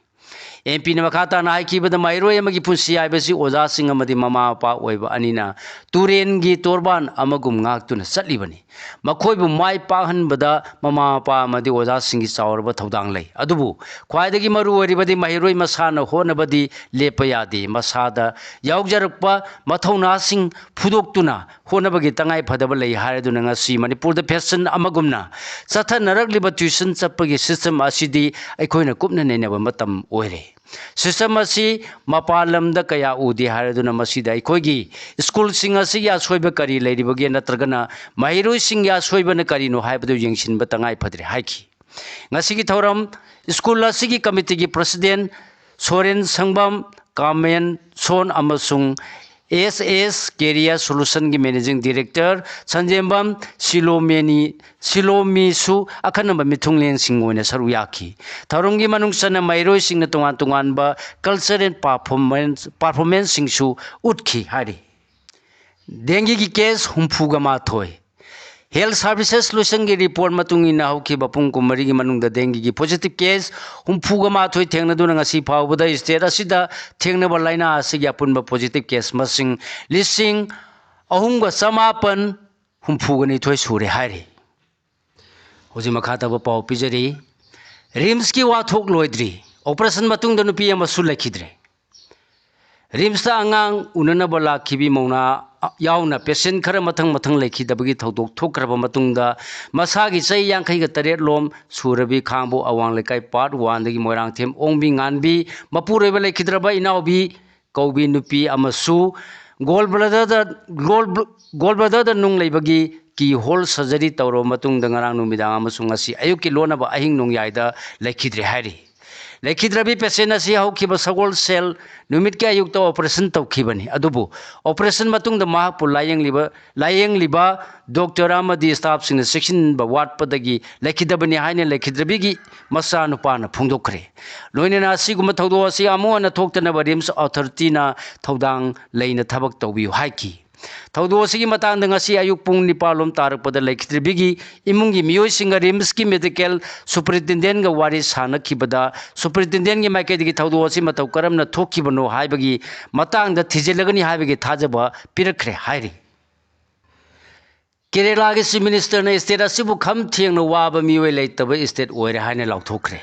MPꯅ ꯃꯈꯥ ꯇꯥꯅ ꯍꯥꯏꯈꯤꯕꯗ, ꯃꯍꯩꯔꯣꯏ ꯑꯃꯒꯤ ꯄꯨꯟꯁꯤ ꯍꯥꯏꯕꯁꯤ ꯑꯣꯖꯥꯁꯤꯡ ꯑꯃꯗꯤ ꯃꯃꯥ ꯃꯄꯥ ꯑꯣꯏꯕ ꯑꯅꯤꯅ ꯇꯨꯔꯦꯟꯒꯤ ꯇꯣꯔꯕꯥꯟ ꯑꯃꯒꯨꯝ ꯉꯥꯛꯇꯨꯅ ꯆꯠꯂꯤꯕꯅꯤ꯫ ꯃꯈꯣꯏꯕꯨ ꯃꯥꯏ ꯄꯥꯛꯍꯟꯕꯗ ꯃꯃꯥ ꯃꯄꯥ ꯑꯃꯗꯤ ꯑꯣꯖꯥꯁꯤꯡꯒꯤ ꯆꯥꯎꯔꯕ ꯊꯧꯗꯥꯡ ꯂꯩ꯫ ꯑꯗꯨꯕꯨ ꯈ꯭ꯋꯥꯏꯗꯒꯤ ꯃꯔꯨ ꯑꯣꯏꯔꯤꯕꯗꯤ ꯃꯍꯩꯔꯣꯏ ꯃꯁꯥꯅ ꯍꯣꯠꯅꯕꯗꯤ ꯂꯦꯞꯄ ꯌꯥꯗꯦ꯫ ꯃꯁꯥꯗ ꯌꯥꯎꯖꯔꯛꯄ ꯃꯊꯧꯅꯥꯁꯤꯡ ꯐꯨꯗꯣꯛꯇꯨꯅ ꯍꯣꯠꯅꯕꯒꯤ ꯇꯉꯥꯏ ꯐꯗꯕ ꯂꯩ ꯍꯥꯏꯔꯗꯨꯅ ꯉꯁꯤ ꯃꯅꯤꯄꯨꯔꯗ fashion ꯑꯃꯒꯨꯝꯅ ꯆꯠꯊꯅꯔꯛꯂꯤꯕ tuition ꯆꯠꯄꯒꯤ system ꯑꯁꯤꯗꯤ ꯑꯩꯈꯣꯏꯅ ꯀꯨꯞꯅ ꯅꯩꯅꯕ ꯃꯇꯝ ꯑꯣꯏꯔꯦ꯫ System ꯑꯁꯤ ꯃꯄꯥꯟ ꯂꯝꯗ ꯀꯌꯥ ꯎꯗꯦ ꯍꯥꯏꯔꯗꯨꯅ ꯃꯁꯤꯗ ꯑꯩꯈꯣꯏꯒꯤ schoolꯁꯤꯡ ꯑꯁꯤꯒꯤ ꯑꯁꯣꯏꯕ ꯀꯔꯤ ꯂꯩꯔꯤꯕꯒꯦ ꯅꯠꯇ꯭ꯔꯒꯅ ꯃꯍꯩꯔꯣꯏꯁꯤꯡꯒꯤ ꯑꯁꯣꯏꯕꯅ ꯀꯔꯤꯅꯣ ꯍꯥꯏꯕꯗꯨ ꯌꯦꯡꯁꯤꯟꯕ ꯇꯉꯥꯏ ꯐꯗ꯭ꯔꯦ ꯍꯥꯏꯈꯤ꯫ ꯉꯁꯤꯒꯤ ꯊꯧꯔꯝ school ꯑꯁꯤꯒꯤ committeeꯒꯤ president ꯁꯣꯔꯦꯟ ꯁꯪꯕꯝ, ꯀꯥꯃꯦꯟ ꯁꯣꯟ ꯑꯃꯁꯨꯡ S S Career Solutionꯒꯤ managing director ꯁꯟꯖꯦꯝꯕꯝ ꯁꯤꯂꯣꯃꯦꯅꯤ, ꯁꯤꯂꯣꯃꯤꯁꯨ ꯑꯈꯟꯅꯕ ꯃꯤꯊꯨꯡꯂꯦꯟꯁꯤꯡ ꯑꯣꯏꯅ ꯁꯔꯨꯛ ꯌꯥꯈꯤ꯫ ꯊꯧꯔꯝꯒꯤ ꯃꯅꯨꯡ ꯆꯟꯅ ꯃꯍꯩꯔꯣꯏꯁꯤꯡꯅ ꯇꯣꯉꯥꯟ ꯇꯣꯉꯥꯟꯕ cultural performance, performanceꯁꯤꯡꯁꯨ ꯎꯠꯈꯤ ꯍꯥꯏꯔꯤ꯫ Dengueꯒꯤ case ꯍꯨꯝꯐꯨꯒ ꯃꯥꯊꯣꯏ꯫ Health Services ꯂꯣꯏꯁꯪꯒꯤ report ꯃꯇꯨꯡ ꯏꯟꯅ ꯍꯧꯈꯤꯕ ꯄꯨꯡ ꯀꯨꯟꯃꯔꯤꯒꯤ ꯃꯅꯨꯡꯗ dengueꯒꯤ positive case ꯍꯨꯝꯐꯨꯒ ꯃꯥꯊꯣꯏ ꯊꯦꯡꯅꯗꯨꯅ ꯉꯁꯤ ꯐꯥꯎꯕꯗ state ꯑꯁꯤꯗ ꯊꯦꯡꯅꯕ ꯂꯥꯏꯅꯥ ꯑꯁꯤꯒꯤ ꯑꯄꯨꯟꯕ positive case ꯃꯁꯤꯡ ꯂꯤꯁꯤꯡ ꯑꯍꯨꯝꯒ ꯆꯃꯥꯄꯟ ꯍꯨꯝꯐꯨꯒ ꯅꯤꯊꯣꯏ ꯁꯨꯔꯦ ꯍꯥꯏꯔꯤ꯫ ꯍꯧꯖꯤꯛ ꯃꯈꯥ ꯇꯥꯕ ꯄꯥꯎ ꯄꯤꯖꯔꯤ꯫ RIMSꯀꯤ ꯋꯥꯊꯣꯛ ꯂꯣꯏꯗ꯭ꯔꯤ꯫ Operation ꯃꯇꯨꯡꯗ ꯅꯨꯄꯤ ꯑꯃꯁꯨ ꯂꯩꯈꯤꯗ꯭ꯔꯦ꯫ RIMSꯇ ꯑꯉꯥꯡ ꯎꯅꯅꯕ ꯂꯥꯛꯈꯤꯕꯤ ꯃꯧꯅꯥ ꯌꯥꯎꯅ patient ꯈꯔ ꯃꯊꯪ ꯃꯊꯪ ꯂꯩꯈꯤꯗꯕꯒꯤ ꯊꯧꯗꯣꯛ ꯊꯣꯛꯈ꯭ꯔꯕ ꯃꯇꯨꯡꯗ ꯃꯁꯥꯒꯤ ꯆꯍꯤ ꯌꯥꯡꯈꯩꯒ ꯇꯔꯦꯠ ꯂꯣꯝ ꯁꯨꯔꯕꯤ ꯈꯥꯡꯕꯣꯛ ꯑꯋꯥꯡ ꯂꯩꯀꯥꯏ part oneꯗꯒꯤ ꯃꯣꯏꯔꯥꯡꯊꯦꯝ ꯑꯣꯡꯕꯤ ꯉꯥꯟꯕꯤ ꯃꯄꯨꯔꯣꯏꯕ ꯂꯩꯈꯤꯗ꯭ꯔꯕ ꯏꯅꯥꯎꯕꯤ ꯀꯧꯕꯤ ꯅꯨꯄꯤ ꯑꯃꯁꯨ gall bladderꯗ, gall bl-, gall bladderꯗ ꯅꯨꯡ ꯂꯩꯕꯒꯤ keyhole surgery ꯇꯧꯔꯕ ꯃꯇꯨꯡꯗ ꯉꯔꯥꯡ ꯅꯨꯃꯤꯗꯥꯡ ꯑꯃꯁꯨꯡ ꯉꯁꯤ ꯑꯌꯨꯛꯀꯤ ꯂꯣꯟꯅꯕ ꯑꯍꯤꯡ ꯅꯣꯡꯌꯥꯏꯗ ꯂꯩꯈꯤꯗ꯭ꯔꯦ ꯍꯥꯏꯔꯤ꯫ ꯂꯩꯈꯤꯗ꯭ꯔꯕꯤ patient ꯑꯁꯤ ꯍꯧꯈꯤꯕ ꯁꯒꯣꯜꯁꯦꯜ ꯅꯨꯃꯤꯠꯀꯤ ꯑꯌꯨꯛꯇ operation ꯇꯧꯈꯤꯕꯅꯤ, ꯑꯗꯨꯕꯨ operation ꯃꯇꯨꯡꯗ ꯃꯍꯥꯛꯄꯨ ꯂꯥꯌꯦꯡꯂꯤꯕ, ꯂꯥꯌꯦꯡꯂꯤꯕ doctor ꯑꯃꯗꯤ staffꯁꯤꯡꯅ ꯆꯦꯛꯁꯤꯟꯕ ꯋꯥꯠꯄꯗꯒꯤ ꯂꯩꯈꯤꯗꯕꯅꯤ ꯍꯥꯏꯅ ꯂꯩꯈꯤꯗ꯭ꯔꯕꯤꯒꯤ ꯃꯆꯥꯅꯨꯄꯥꯅ ꯐꯣꯡꯗꯣꯛꯈ꯭ꯔꯦ꯫ ꯂꯣꯏꯅꯅ ꯑꯁꯤꯒꯨꯝꯕ ꯊꯧꯗꯣꯛ ꯑꯁꯤ ꯑꯃꯨꯛ ꯍꯟꯅ ꯊꯣꯛꯇꯅꯕ RIMS authorityꯅ ꯊꯧꯗꯥꯡ ꯂꯩꯅ ꯊꯕꯛ ꯇꯧꯕꯤꯌꯨ ꯍꯥꯏꯈꯤ꯫ ꯊꯧꯗꯣꯛ ꯑꯁꯤꯒꯤ ꯃꯇꯥꯡꯗ ꯉꯁꯤ ꯑꯌꯨꯛ ꯄꯨꯡ ꯅꯤꯄꯥꯟ ꯂꯣꯝ ꯇꯥꯔꯛꯄꯗ ꯂꯩꯈꯤꯗ꯭ꯔꯕꯤꯒꯤ ꯏꯃꯨꯡꯒꯤ ꯃꯤꯑꯣꯏꯁꯤꯡꯒ RIMSꯀꯤ medical superintendentꯒ ꯋꯥꯔꯤ ꯁꯥꯟꯅꯈꯤꯕꯗ superintendentꯒꯤ ꯃꯥꯏꯀꯩꯗꯒꯤ ꯊꯧꯗꯣꯛ ꯑꯁꯤ ꯃꯇꯧ ꯀꯔꯝꯅ ꯊꯣꯛꯈꯤꯕꯅꯣ ꯍꯥꯏꯕꯒꯤ ꯃꯇꯥꯡꯗ ꯊꯤꯖꯤꯜꯂꯒꯅꯤ ꯍꯥꯏꯕꯒꯤ ꯊꯥꯖꯕ ꯄꯤꯔꯛꯈ꯭ꯔꯦ ꯍꯥꯏꯔꯤ꯫ ꯀꯦꯔꯦꯂꯥꯒꯤ Chief Ministerꯅ state ꯑꯁꯤꯕꯨ ꯈꯝ ꯊꯦꯡꯅ ꯋꯥꯕ ꯃꯤꯑꯣꯏ ꯂꯩꯇꯕ state ꯑꯣꯏꯔꯦ ꯍꯥꯏꯅ ꯂꯥꯎꯊꯣꯛꯈ꯭ꯔꯦ꯫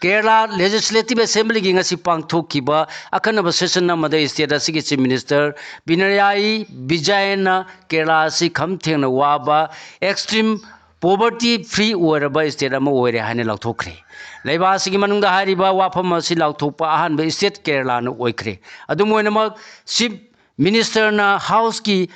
ꯀꯦꯔꯦꯂꯥ Legislative Assemblyꯒꯤ ꯉꯁꯤ ꯄꯥꯡꯊꯣꯛꯈꯤꯕ ꯑꯈꯟꯅꯕ session ꯑꯃꯗ state ꯑꯁꯤꯒꯤ Chief Minister ꯄꯤꯅꯔꯥꯌꯤ ꯕꯤꯖꯌꯟꯅ ꯀꯦꯔꯦꯂꯥ ꯑꯁꯤ ꯈꯝ ꯊꯦꯡꯅ ꯋꯥꯕ, extreme poverty free ꯑꯣꯏꯔꯕ state ꯑꯃ ꯑꯣꯏꯔꯦ ꯍꯥꯏꯅ ꯂꯥꯎꯊꯣꯛꯈ꯭ꯔꯦ꯫ ꯂꯩꯕꯥꯛ ꯑꯁꯤꯒꯤ ꯃꯅꯨꯡꯗ ꯍꯥꯏꯔꯤꯕ ꯋꯥꯐꯝ ꯑꯁꯤ ꯂꯥꯎꯊꯣꯛꯄ ꯑꯍꯥꯟꯕ state ꯀꯦꯔꯦꯂꯥꯅ ꯑꯣꯏꯈ꯭ꯔꯦ꯫ ꯑꯗꯨꯝ ꯑꯣꯏꯅꯃꯛ, Chief Ministerꯅ Houseꯀꯤ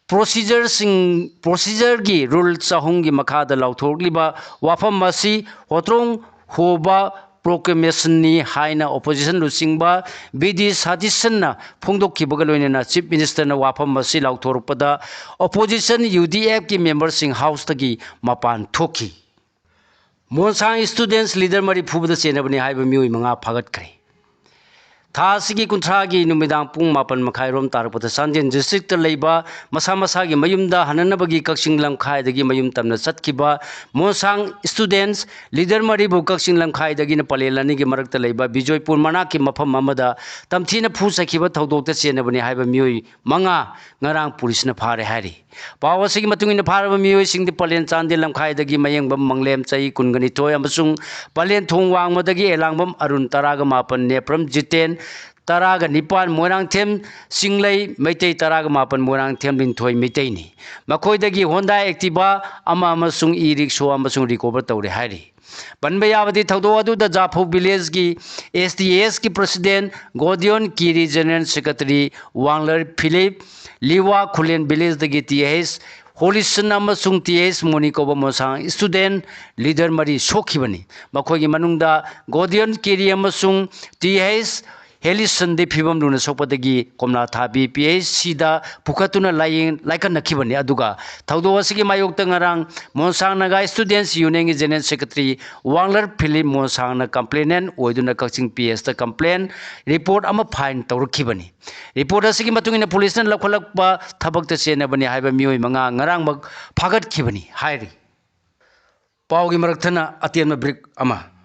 procedureꯁꯤꯡ, procedureꯒꯤ rule ꯆꯍꯨꯝꯒꯤ ꯃꯈꯥꯗ ꯂꯥꯎꯊꯣꯔꯛꯂꯤꯕ ꯋꯥꯐꯝ ꯑꯁꯤ ꯍꯣꯇ꯭ꯔꯣꯡ ꯍꯣꯕ proclamationꯅꯤ ꯍꯥꯏꯅ opposition ꯂꯨꯆꯤꯡꯕ ꯕꯤ ꯗꯤ ꯁꯇꯤꯁꯟꯅ ꯐꯣꯡꯗꯣꯛꯈꯤꯕꯒ ꯂꯣꯏꯅꯅ Chief Ministerꯅ ꯋꯥꯐꯝ ꯑꯁꯤ ꯂꯥꯎꯊꯣꯔꯛꯄꯗ opposition UDFꯀꯤ memberꯁꯤꯡ Houseꯇꯒꯤ ꯃꯄꯥꯟ ꯊꯣꯛꯈꯤ꯫ ꯃꯣꯟꯁꯥꯡ students leader ꯃꯔꯤ ꯐꯨꯕꯗ ꯆꯦꯟꯅꯕꯅꯤ ꯍꯥꯏꯕ ꯃꯤꯑꯣꯏ ꯃꯉꯥ ꯐꯥꯒꯠꯈ꯭ꯔꯦ꯫ ꯊꯥ ꯑꯁꯤꯒꯤ ꯀꯨꯟꯊ꯭ꯔꯥꯒꯤ ꯅꯨꯃꯤꯗꯥꯡ ꯄꯨꯡ ꯃꯥꯄꯟ ꯃꯈꯥꯏꯔꯣꯝ ꯇꯥꯔꯛꯄꯗ ꯆꯥꯟꯗꯦꯜ ꯗꯤꯁꯇ꯭ꯔꯤꯛꯇ ꯂꯩꯕ ꯃꯁꯥ ꯃꯁꯥꯒꯤ ꯃꯌꯨꯝꯗ ꯍꯟꯅꯅꯕꯒꯤ ꯀꯛꯆꯤꯡ ꯂꯝꯈꯥꯏꯗꯒꯤ ꯃꯌꯨꯝ ꯇꯝꯅ ꯆꯠꯈꯤꯕ ꯃꯣꯟꯁꯥꯡ ꯏꯁꯇꯨꯗꯦꯟꯁ ꯂꯤꯗꯔ ꯃꯔꯤꯕꯨ ꯀꯛꯆꯤꯡ ꯂꯝꯈꯥꯏꯗꯒꯤꯅ ꯄꯂꯦꯜ ꯑꯅꯤꯒꯤ ꯃꯔꯛꯇ ꯂꯩꯕ ꯕꯤꯖꯣꯏꯄꯨꯔ ꯃꯅꯥꯛꯀꯤ ꯃꯐꯝ ꯑꯃꯗ ꯇꯝꯊꯤꯅ ꯐꯨ ꯆꯩꯈꯤꯕ ꯊꯧꯗꯣꯛꯇ ꯆꯦꯟꯅꯕꯅꯤ ꯍꯥꯏꯕ ꯃꯤꯑꯣꯏ ꯃꯉꯥ ꯉꯔꯥꯡ ꯄꯨꯂꯤꯁꯅ ꯐꯥꯔꯦ ꯍꯥꯏꯔꯤ꯫ ꯄꯥꯎ ꯑꯁꯤꯒꯤ ꯃꯇꯨꯡ ꯏꯟꯅ ꯐꯥꯔꯕ ꯃꯤꯑꯣꯏꯁꯤꯡꯗꯤ ꯄꯂꯦꯟ ꯆꯥꯟꯗꯦꯜ ꯂꯝꯈꯥꯏꯗꯒꯤ ꯃꯌꯦꯡꯕꯝ ꯃꯪꯂꯦꯝ ꯆꯍꯤ ꯀꯨꯟꯒ ꯅꯤꯊꯣꯏ ꯑꯃꯁꯨꯡ ꯄꯂꯦꯟ ꯊꯣꯡ ꯋꯥꯡꯃꯗꯒꯤ ꯑꯦꯂꯥꯡꯕꯝ ꯑꯔꯨꯟ ꯇꯔꯥꯒ ꯃꯥꯄꯟ, ꯅꯦꯄ꯭ꯔꯝ ꯖꯤꯇꯦꯟ ꯇꯔꯥꯒ ꯅꯤꯄꯥꯟ, ꯃꯣꯏꯔꯥꯡꯊꯦꯝ ꯆꯤꯡꯂꯩ ꯃꯩꯇꯩ ꯇꯔꯥꯒ ꯃꯥꯄꯟ, ꯃꯣꯏꯔꯥꯡꯊꯦꯝ ꯂꯤꯟꯊꯣꯏ ꯃꯩꯇꯩꯅꯤ꯫ ꯃꯈꯣꯏꯗꯒꯤ ꯍꯣꯟꯗꯥ ꯑꯦꯛꯇꯤꯚꯥ ꯑꯃ ꯑꯃꯁꯨꯡ ꯏ ꯔꯤꯛꯁꯣ ꯑꯃꯁꯨꯡ ꯔꯤꯀꯣꯚꯔ ꯇꯧꯔꯦ ꯍꯥꯏꯔꯤ꯫ ꯄꯟꯕ ꯌꯥꯕꯗꯤ ꯊꯧꯗꯣꯛ ꯑꯗꯨꯗ ꯖꯥꯐꯧ ꯚꯤꯂꯦꯖꯀꯤ ꯑꯦꯁ ꯇꯤ ꯑꯦꯁꯀꯤ president Gideon Kiri, general secretary Wanglar Philip, Liwa Khullen ꯚꯤꯂꯦꯖꯇꯒꯤ ꯇꯤ ꯑꯩꯆ ꯍꯣꯂꯤꯁꯟ ꯑꯃꯁꯨꯡ ꯇꯤ ꯑꯩꯆ ꯃꯣꯅꯤ ꯀꯧꯕ ꯃꯣꯟꯁꯥꯡ ꯏꯁꯇꯨꯗꯦꯟ ꯂꯤꯗꯔ ꯃꯔꯤ ꯁꯣꯛꯈꯤꯕꯅꯤ꯫ ꯃꯈꯣꯏꯒꯤ ꯃꯅꯨꯡꯗ ꯒꯣꯗꯤꯌꯣꯟ ꯀꯤꯔꯤ ꯑꯃꯁꯨꯡ ꯇꯤ ꯑꯩꯆ ꯍꯦꯂꯤꯁꯟꯗꯤ ꯐꯤꯕꯝ ꯂꯨꯅ ꯁꯣꯛꯄꯗꯒꯤ ꯀꯣꯝꯂꯥ ꯊꯥꯕꯤ ꯄꯤ ꯑꯩꯆ ꯁꯤꯗ ꯄꯨꯈꯠꯇꯨꯅ ꯂꯥꯌꯦꯡ-, ꯂꯥꯏꯀꯠꯅꯈꯤꯕꯅꯤ꯫ ꯑꯗꯨꯒ ꯊꯧꯗꯣꯛ ꯑꯁꯤꯒꯤ ꯃꯥꯌꯣꯛꯇ ꯉꯔꯥꯡ ꯃꯣꯟꯁꯥꯡ ꯅꯥꯒꯥ ꯏꯁꯇꯨꯗꯦꯟꯁ ꯌꯨꯅꯤꯌꯟꯒꯤ ꯖꯦꯅꯔꯦꯜ ꯁꯦꯀ꯭ꯔꯦꯇꯔꯤ ꯋꯥꯡꯂꯔ ꯐꯤꯂꯤꯞ ꯃꯣꯟꯁꯥꯡꯅ ꯀꯝꯄ꯭ꯂꯦꯅꯦꯟ ꯑꯣꯏꯗꯨꯅ ꯀꯛꯆꯤꯡ ꯄꯤ ꯑꯦꯁꯇ ꯀꯝꯄ꯭ꯂꯦꯟ ꯔꯤꯄꯣꯔꯠ ꯑꯃ ꯐꯥꯏꯜ ꯇꯧꯔꯛꯈꯤꯕꯅꯤ꯫ ꯔꯤꯄꯣꯔꯠ ꯑꯁꯤꯒꯤ ꯃꯇꯨꯡ ꯏꯟꯅ ꯄꯨꯂꯤꯁꯅ ꯂꯧꯈꯠꯂꯛꯄ ꯊꯕꯛꯇ ꯆꯦꯟꯅꯕꯅꯤ ꯍꯥꯏꯕ ꯃꯤꯑꯣꯏ ꯃꯉꯥ ꯉꯔꯥꯡꯃꯛ ꯐꯥꯒꯠꯈꯤꯕꯅꯤ ꯍꯥꯏꯔꯤ꯫ ꯄꯥꯎꯒꯤ ꯃꯔꯛꯊꯠꯅ ꯑꯇꯦꯟꯕ ꯕ꯭ꯔꯦꯛ ꯑꯃ꯫